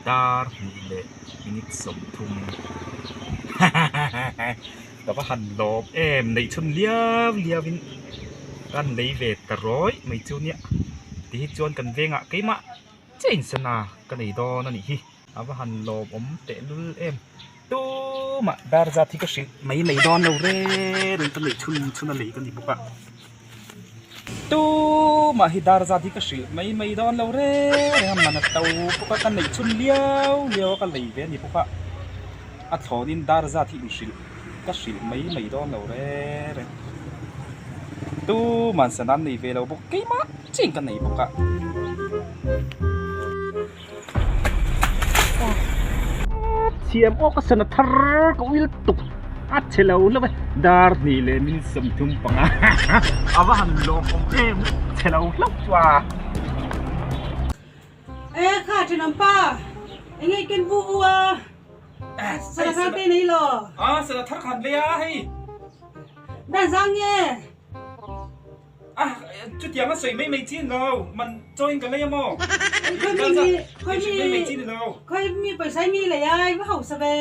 Dar hnih leh minute 30 ka va han lawm em neih chhun liau liau in ka han lei ve ta rawih mai chu nia ti hi chuan kan vengah keimah chiah in sana ka nei dawn a nih hi a va han lawmawm tehlul em tumah dar zat hi ka hrilh mai mai dawn lo reng reng ka neih chhun chhun a lei ka ni bawk a tumah hi dar zat hi ka hrilh mai mai dawn lo reng reng a man a to bawk a ka neih chhun liau liau a ka lei ve a ni bawk a a thlawnin dar zat hi inhrilh ka hrilh mai mai dawn lo reng reng tumah sana an nei ve lo bawk keimah chiah in ka nei bawk a. Thiam awk a sana thar ka uil tuk a che lo hlauh e dar hnih leh min 35 a va han lawm awm em che lo hlauh chu a. E kha thenawm pa enge i ken vu vu a sana thar te nei lo. A sana thar khan lei a hei. Dan zang nge. A chutiang a sawi mai mai chi ni lo, man chawiin ka lei a maw? Khawi mi mai chi ni lo. Khawi mi pawisa i mi lei a, i va hausa ve.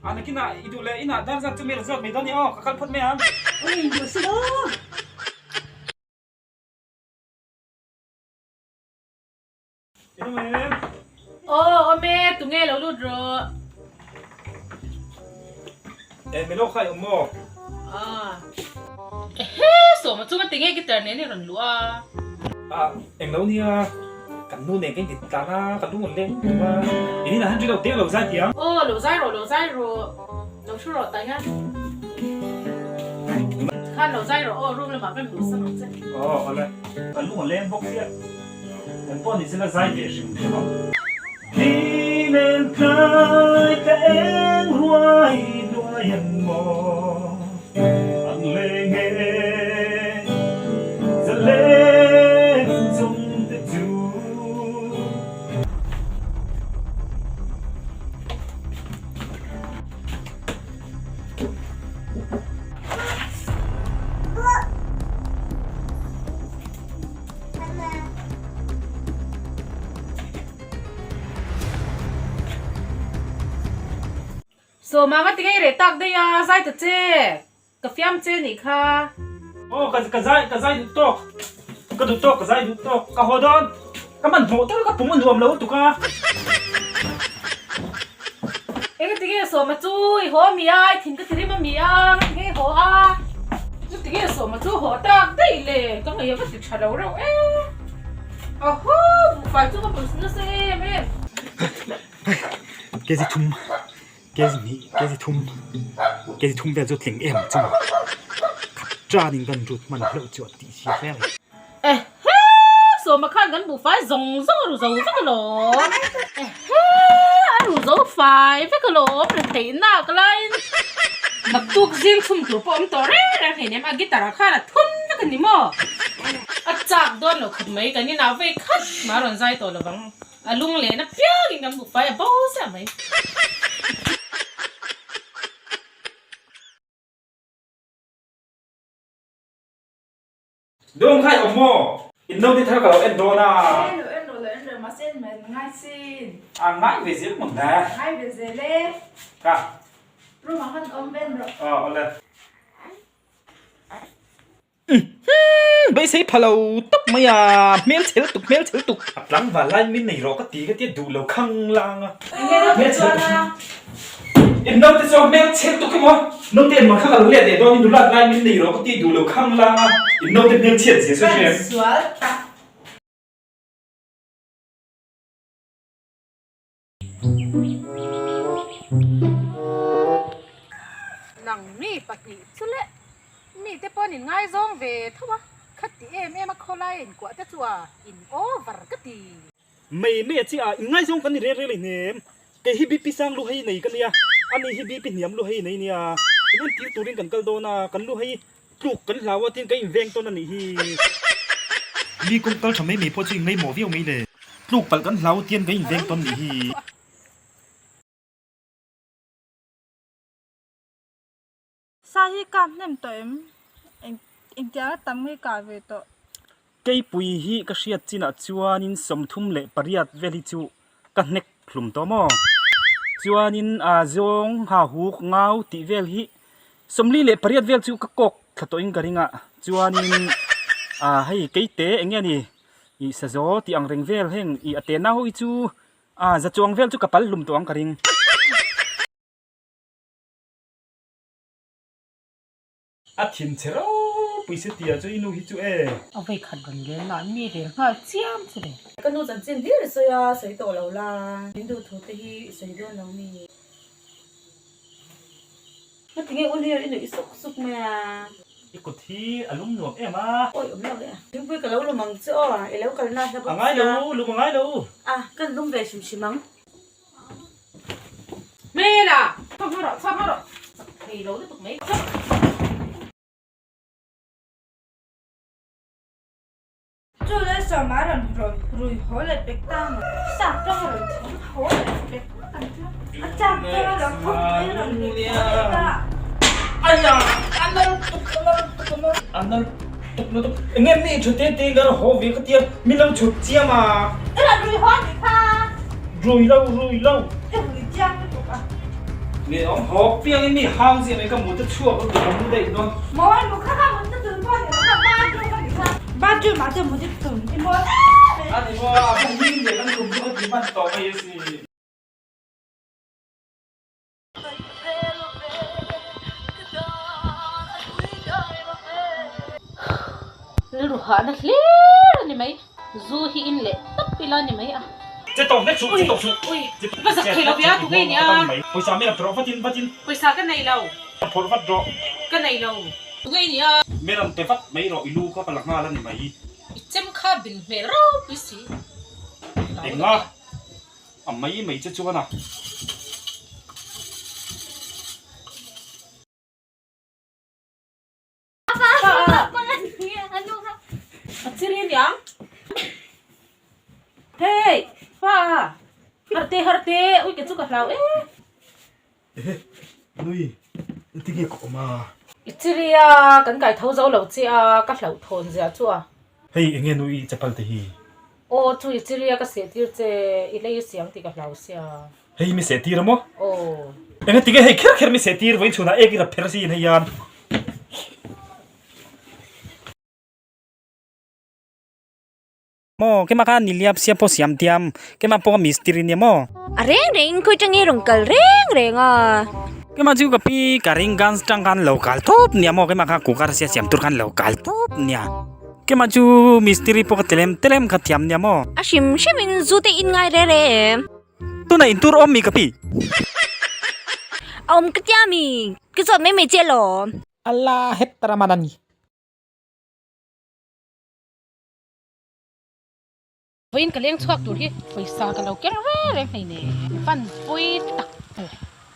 A nakinah i duh leh inah dar zat chu mi rawn zawt mai dawn ni aw, ka kal phawt mai ang. Oi in duh si aw. Aw awm e, tunge lo lut rawh. E melo kha i awm maw? Ah. Ehe, sawma chunga tinge guitar nen i rawn luh a? Ah, englo nia, kan nu nen ka inti tlan a, ka lung an leng tuk a. In inah han ri lo deuh lo zai tiang. Aw, lo zai rawh, lo zai rawh. Lo thu rawh tah hian. Khan lo zai rawh aw, room lamah ka rawn luh san ang che. Aw, awle. Ka lung a leng bawk chiah. Kan pawh ni sela zai ve hrim hrim ang. Ni nen tlai ka eng ruai hnuai an maw an leng e zalen chung te chu. Sawma nga tingei reh tak daih a, zai ta che, ka fiam che nih kha. Aw ka ka zai ka zai duh tawk, ka duh tawk ka zai duh tawk, ka haw dawn, ka hmanhmawh deuh ka pum a nuam lo tuk a. Eng tinge Sawma chu i haw a mi a, i thin ka ti rim a mi a, nga tinge i haw a? Chu tinge Sawma chu haw tak daih le, ka ngaih a va ti tha lo reuh e. Aho, buhfai chu ka pawlh nasa em em. Kezi thum, kezi hnih, kezi thum, kezi thum vel chu tling em chu maw? Khat tanin kan rut hman hlauh chu a tih si hle mai. Ehe! Sawma khan kan buhfai zawng zawng a ru zo vek alawm. Ehe! A ru zo fai vek alawm ri theih nak laiin naktuk zing chhum tur pawh awm tawh reng reng hleinem a guitar ah khan a thun vek a ni maw? A chak dawn lo khat mai kan inah vei khat mah a rawn zai tawh lovang a lung lehna piangin kan buhfai a bo ziah mai. Dawng kha i awm maw? In naute thar ka lo en dawn a. E lo en rawh lo en rawh mahse en mai an ngai sin. A ngai ve zel mawn le. Ngai ve zel e. Ka. Room ah khan awm ven rawh. Aw awle. Umm beisei pha lo tawp mai a, hmel chhel tuk hmel chhel tuk. A tlangval lai min nei rawh ka ti ka tia duh lo khang lang a. Hmel chhel tuk. In naute chuan hmel chhe tuk emaw, naute en mang kha ka lo let leh dawn in nulat lai min nei rawh ka ti duh lo khang lang a, in naute hmel chhiat zia sawi hre em? Sual tak. Nang mi pahnih chu leh mite pawh an inngaizawng ve tho a, khati em em a khawlai a inkuah te chu a in over ka ti. Mei mei a chiah a, inngaizawng kan ni rel rel hnem. Kei hi BP sang lu hei nei ka nia, ani hi BP hniam lu hei nei nia. In entir turin kan kal dawn a, kan lu hei tluk kan hlau a tin kan inveng tawn a nih hi. Mi kawng kal tha mai mai pawh chu inngaihmawh viau mai le. Tluk palh kan hlau tian kan inveng tawn nih hi. Sa hi kap hnem tawh em? Eng engtiang a tam nge kah ve tawh? Keipui hi ka hriat chinah chuanin 38 vel hi chu ka hnek hlum tawh maw? Chuanin a zawng ha huk ngau tih vel hi 48 vel chu ka kawk thla tawhin ka ring a, chuanin a hei keite eng nge ni ih sazaw tih ang reng vel heng ih a te nau hi chu a za chuang vel chu ka pal hlum tawh ang ka ring. A thin che ropui si tia chu i nu hi chu e. A vei khat rawn lel na mi rel nghal chiam chu le. Ka nu chanchin hlir i sawi a, sawi tawh lo la. Min duh thu te hi i sawi dawn lo mi. Ngatinge u hlir i nuih suk suk mai a. I kut hi a lum nuam em a. Awi awm lo e. Thingpui ka lo lum ang che aw, i lo kalna hla bawk sia. A ngai lo, lum a ngai lo. A, kan lum ve hrim hrim ang. Hmela! Chhak hma rawh, chhak hma rawh. Chak thei lo lutuk mai. Chak. Chu leh sawma rawn rawn rui haw leh pek ta maw? Sap tawng rawn thiam haw leh pek ang chu. A chak tawng a lo khawp mai rawn rui haw leh ta. Aya! A nal tuk, a nal tuk, a nal. A nal tuk lutuk. Enge mi tha te te in ka rawn haw ve ka tia min lo chhut chiam a. I rawn rui haw anih kha. Rui lo, rui lo. I rui chiang lutuk a. Nge awm haw piang in mi hang ziah mai ka mut a chhuak lutuk a mu daih dawn. Mawi mu kha kha mut na tur pawh ni lo kha bathroom a nih kha. Bathroom ah chuan mut i tum i mawi em mai. A ni maw a va him leh kan tum chu ka ti hman tawh mai a si. Rilru hahna hlir a ni mai. Zu hi in leh tawp ila ni mai a. Che tawk hlek suh, che tawk suh. Ui, va zak thei lo via, tu ngei nia. Pawisa mela rawh vatin vatin. Pawisa ka nei lo. Ka phawrh vat rawh. Ka nei lo, tu ngei nia. Mela pe vat mai rawh, i lu kha ka la nghal a ni mai. I chem kha bil hmel ropui si. Enga? A mai mai che chuan a. A chiri aniang. Hey! Fa! Harte harte! Ui ke chu ka hlau e. Ehe! Nui! Engtin nge ka awm a? I chiri a, kan kai tho zo lo che a, ka hlauh thawn zia chu a. Hei enge nui chapal te hi? Aw chu i chiri a ka seh tir che, i lei siang tih ka hlau sia. Hei mi seh tir a maw? Aw. Enge tige hei kher kher mi seh tir vawiin chhunah ek i rap pher sin hei hian. Maw kema kha niliap siam pawh siam diam kema pawh mistiri nia maw. A reng reng in khawi tang nge rawn kal reng reng a. Kema chu ka pi ka ring guns tang khan lo kal tawp nia maw kema kha cooker sia siam tur khan lo kal tawp nia. Kema chu mistiri pawh ka telem telem kha thiam nia maw. A hrim hrim in zu te in ngai re re em. Tuna in tur awm mi ka pi. A awm ka tia mi ka zawt mai mai che law. Allah het tara mana ni. Vawiin ka leng chhuak tur hi pawisa ka lo keng reng reng hei ne. Fan pawi tak e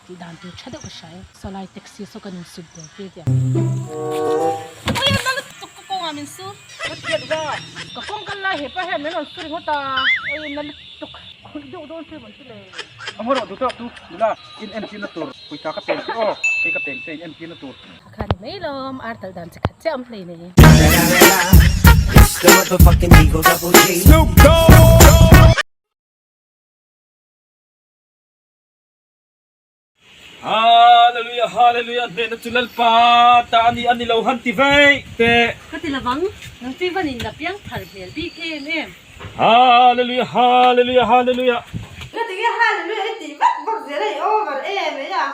tih dan tur tha deuh ka hria e. Sawlai taxi saw kan insut der tir tih ang. Ui a nal lutuk ka kawngah min su. Ka thiat va. Ka kawng kal lai hepa hian min rawn su ringawt a. Ui a nal lutuk. Khawih deuh dawn se rawn ti le. A ngaw rawh duh tawk chu nula in entirna tur pawisa ka peng che aw. Hei ka peng che in entirna tur. Kha ni mai lawm ar talh dan chi khat chiah awm hlei nei. Hallelujah hallelujah hnehna chu Lalpa ta a ni a ni lo han ti veih teh. Ka ti lovang, nang chu i van in la piang thar hmel bik em em. Hallelujah hallelujah hallelujah. Ka ti nge hallelujah i tih vak vak zel a i over em mai a.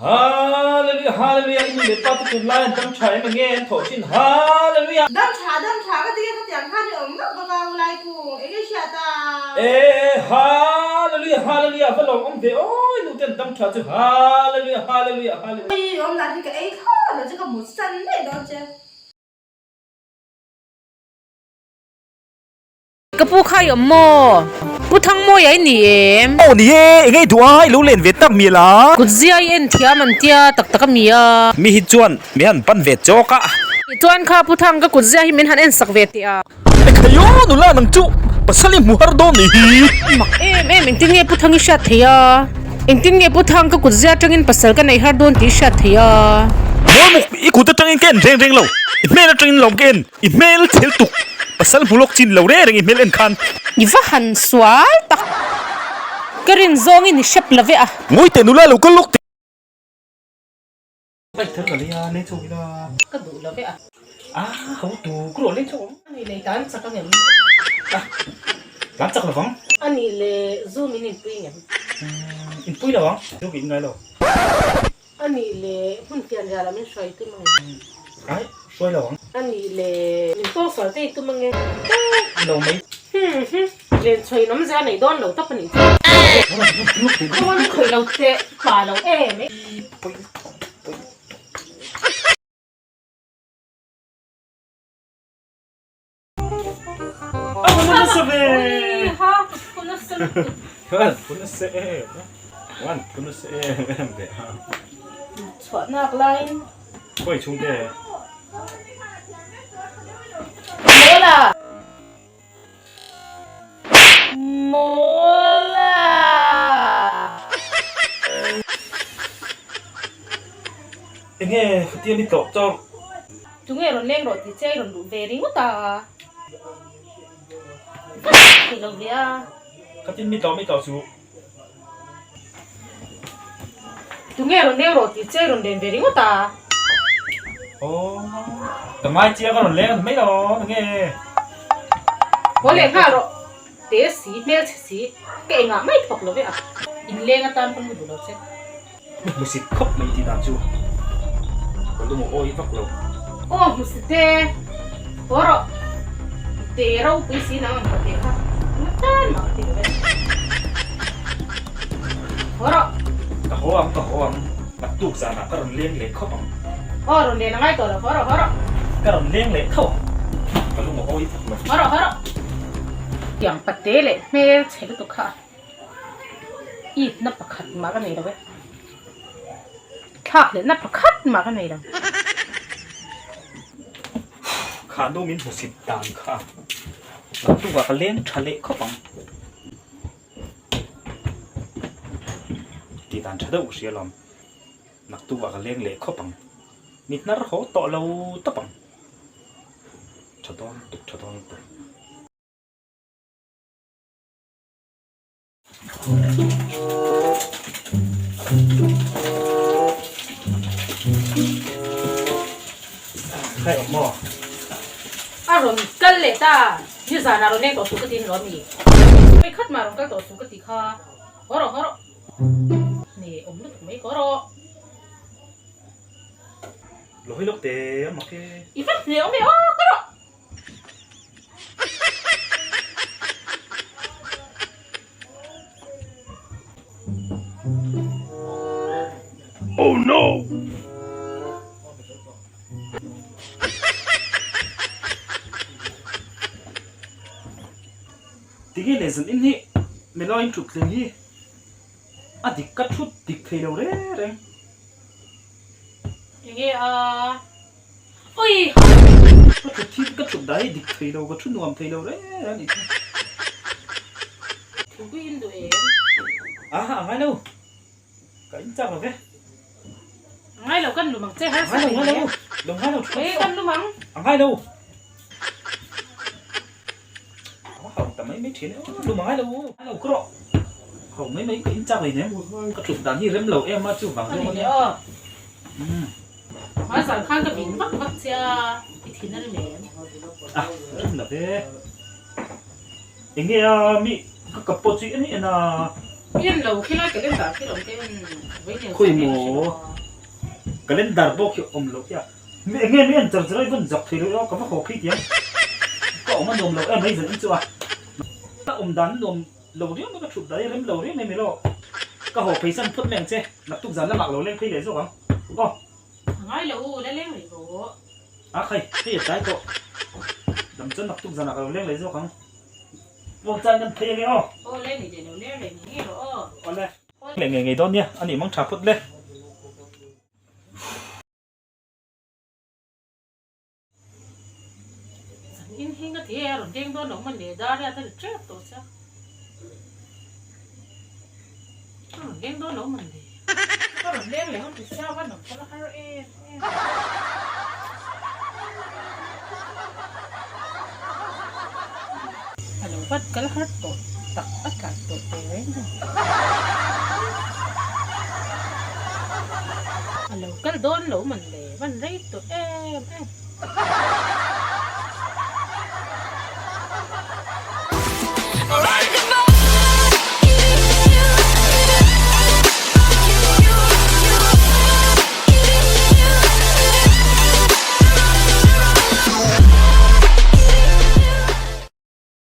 Hallelujah hallelujah i nu leh pa te tun lai an dam tha em enge an thawh thin hallelujah. Dam tha dam tha ka ti nge khatiang khan i awm vak vak a ulai kung enge hriat a. E hallelujah hallelujah va lawm awm ve awi nu ten dam tha chu hallelujah hallelujah hallelujah. I awm dan hi ka ei thlawt lo che ka mut san daih dawn che. Ka pu kha i awm maw? Pu Thangmawia i ni em? Aw ni e, eng nge i duh a, i lo len ve tak mial a. Kut zia i en thiam an tia tak tak a mi a. Mi hi chuan min han pan ve chawk a. Chuan kha Pu Thang ka kut zia hi min han en sak ve teh a. Ekhai aw nula nang chu pasal i hmu har dawn ni hi. A mak em em, engtin nge Pu Thang i hriat thei a? Engtin nge Pu Thang ka kut zia atangin pasal ka nei har dawn tih i hriat thei a? Mawlmuk, i kut atangin ka en reng reng lo. I hmel atangin lawm ka en. I hmel chhel tuk. Pasal hmu lawk chin lo reng reng i hmel en khan. I va han sual tak. Ka rin zawngin i hrep lo ve a. Ngawi teh nula lo kal lawk teh. Bike thar ka lei a, lei chhuak ila. Ka duh lo ve a. A ho tu ka rawh lei chhuak ang. A nih leh i tan chak angem? A tan chak lovang. A nih leh zu min inpui ngem? Inpui lo ang. Zu ka in ngai lo. A nih leh hmun pian rial ah min hruai tum angem? Ai, hruai lo ang. A nih leh min pawngsual te i tum ange? Lo mai. Hum hum, len chhuah in awmzia nei dawn lo tawp a nih chu. Khaw min khawih lo teh pa lo em e. Chhuahnak laiin Mawla! Mawla! Enge khatia mi tlawh chawrh? Tunge rawn leng rawh tih che i rawn duh ve ringawt a. Thei lo ve a. Khatin mi tlawh mi tlawh chu. Tunge rawn leng rawh tih che i rawn len ve ringawt a. Aw, ka ngai chiang a rawn leng a ni mai lo tunge. Haw leh nghal rawh. Te si, hmelchhe si, ka engah mai thawk lo ve a. Inleng atan pawn ka duh lo che. Hmusit khawp mai tih dan chu ka lung a awi vak lo. Aw hmusit e, haw rawh. Te ropui si nang ang ka te kha nga tan mah ka ti lo e. Haw rawh. Ka haw ang, ka haw ang. Naktuk zanah ka rawn leng leh khawp ang. Aw rawn len a ngai tawh lo, haw rawh, haw rawh. Ka rawn leng leh tho ang. Ka lung a awi vak lo. Haw rawh, haw rawh. Tiang pate leh hmel chhe lutuk kha a. Itna pakhat mah ka nei lo e. Thlak lehna pakhat mah ka nei lo. Kha nu min hmusit dan kha naktukah ka leng tha leh khawp ang. Tih dan tha deuh ka hria lawm. Naktukah ka leng leh khawp ang. Mi hnar haw tawh lo tawp ang. Tha dawn tuk tha dawn tuk. A rawn kal leh ta, nizan ah rawn leng tawh suh ka ti ni lo ami? Vei khat mah rawn kal tawh suh ka ti kha, haw rawh haw rawh. Ni awm lutuk mai haw rawh. Lo hawi lawk teh a mak e. I va hne awm e aw ka rawh. Oh no! Tinge leh zan in hi Melo in thut thleng hi a dik ka thut dik thei lo reng reng. Enge a Ui! Ka thut hi ka thut dah hi dik thei lo, ka thu nuam thei lo reng reng a nih chu. Thingpui in duh em? Aha, a ngai lo. Ka in chak lo ve. A ngai lo, kan lum ang che harsa thei nge. A ngai lo, lo ngai lo. Ê, kan lum ang. A ngai lo. A hau ta mai mai thin e, lum a ngai lo. A ngai lo ka rawh. Hau mai mai ka in chak lei nem. Ka thut dan hi rem lo em a, chuvang zawng a nia. Hmaizan khan ka vin vak vak che a, i thin a rim em? A, rim lo ve. Enge a mi ka kap pawh chu en en a. En lo khi lai calendar khi lo te en vawi nel Khawi maw calendar pawh khi awm lo khi a. Mi enge mi en char char a i vawn zak thei lo a ka va haw phei tiang. Ka awm a nuam lo em mai zan in chu a. Ka awm dan nuam Lo riau mai ka thut daih rem lo riau mai mai lo. Ka haw phei san phawt mai ang che, naktuk zan lamah lo leng phei leh zawk ang. Aw. A ngai lo u, la leng rih rawh. A khai, hei a tlai tawh. Dam chuan naktuk zanah ka lo leng leh zawk ang. Aw chuan kan phei ange aw. Aw le ni leh lo leng rih ngei ngei rawh aw. Aw le. Leh ngei ngei dawn nia, a nih mang tha phawt le. In hi nga ti e a rawn deng dawn lo man le dar hian a ri tep tawh sia a rawn deng dawn lo man le. rawn leng leh ang ti sia va lo kal har em em. A lo vat kal har tawh tak a tlan tawh teh reng a. A lo kal dawn lo man le van rei tawh em em.